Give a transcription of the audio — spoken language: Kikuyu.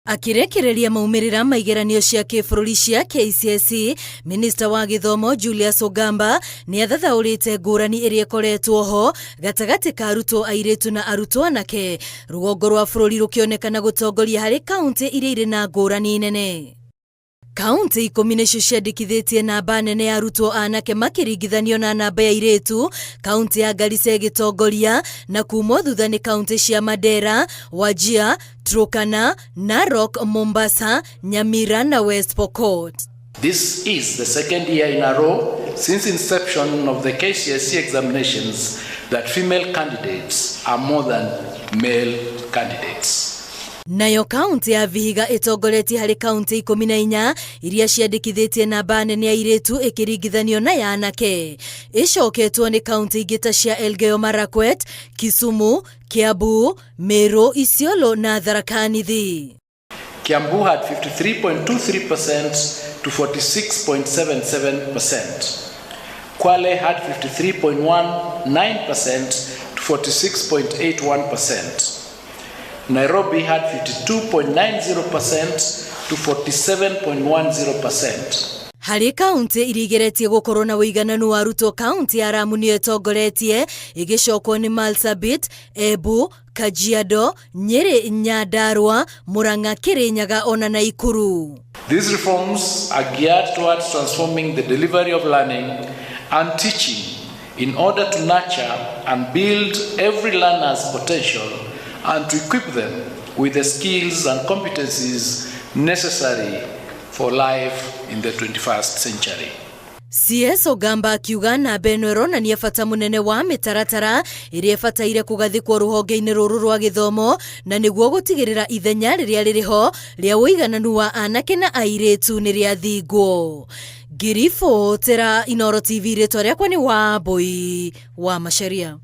Akĩrekereria maumĩrĩra ma igeranio cia kĩbũrũri cia KCSE, Minista wa Gĩthomo Julius Ogamba nĩ athathaũrĩte ngũrani ĩrĩa ĩkoretwo ho gatagatĩ ka arutwo airĩtu na arutwo anake, rũgongo rwa bũrũri rũkĩonekana gũtongoria harĩ kauntĩ iria irĩ na ngũrani nene. Kauntĩ ikũmi nĩcio ciandĩkithĩtie namba nene ya arutwo anake makĩringithanio na namba ya airĩtu, kauntĩ ya Garissa ĩgĩtongoria na kumwo thutha nĩ kauntĩ cia Mandera, Wajir, Turkana, Narok, Mombasa, Nyamira na West Pokot. This is the second year in a row since inception of the KCSE examinations that female candidates are more than male candidates. Nayo kauntĩ ya Vihiga ĩtongoretie harĩ kauntĩ 14 iria ciandĩkithĩtie namba nene ya airĩtu ĩkĩringithanio na ya anake. Ĩcoketwo nĩ kauntĩ ingĩ ta cia Elgeyo Marakwet, Kisumu, Kiambu, Meru, Isiolo na Tharaka Nithi. Kiambu had 53.23% to 46.77%. Kwale had 53.19% to 46.81%. Nairobi had 52.90% to 47.10%. Harĩ kauntĩ iria igeretie gũkorwo na ũigananu wa arutwo, kauntĩ ya Lamu nĩyo ĩtongoretie, ĩgĩcokwo nĩ Marsabit, Embu, Kajiado, Nyeri, Nyandarua, Murang'a, Kirinyaga ona Naikuru. These reforms are geared towards transforming the delivery of learning and teaching in order to nurture and build every learner's potential and to equip them with the skills and competencies necessary for life in the 21st century. CS Ogamba akiuga namba ĩno ĩronania bata mũnene wa mĩtaratara ĩrĩa ĩbataire kũgathĩkwo rũhonge-inĩ rũrũ rwa gĩthomo na nĩguo gũtigĩrĩra ithenya rĩrĩa rĩrĩ ho rĩa ũigananu wa anake na airĩtu nĩ rĩathingwo. Ngiribũtĩra Inooro TV, rĩtwa rĩakwa nĩ Wambui wa Macharia.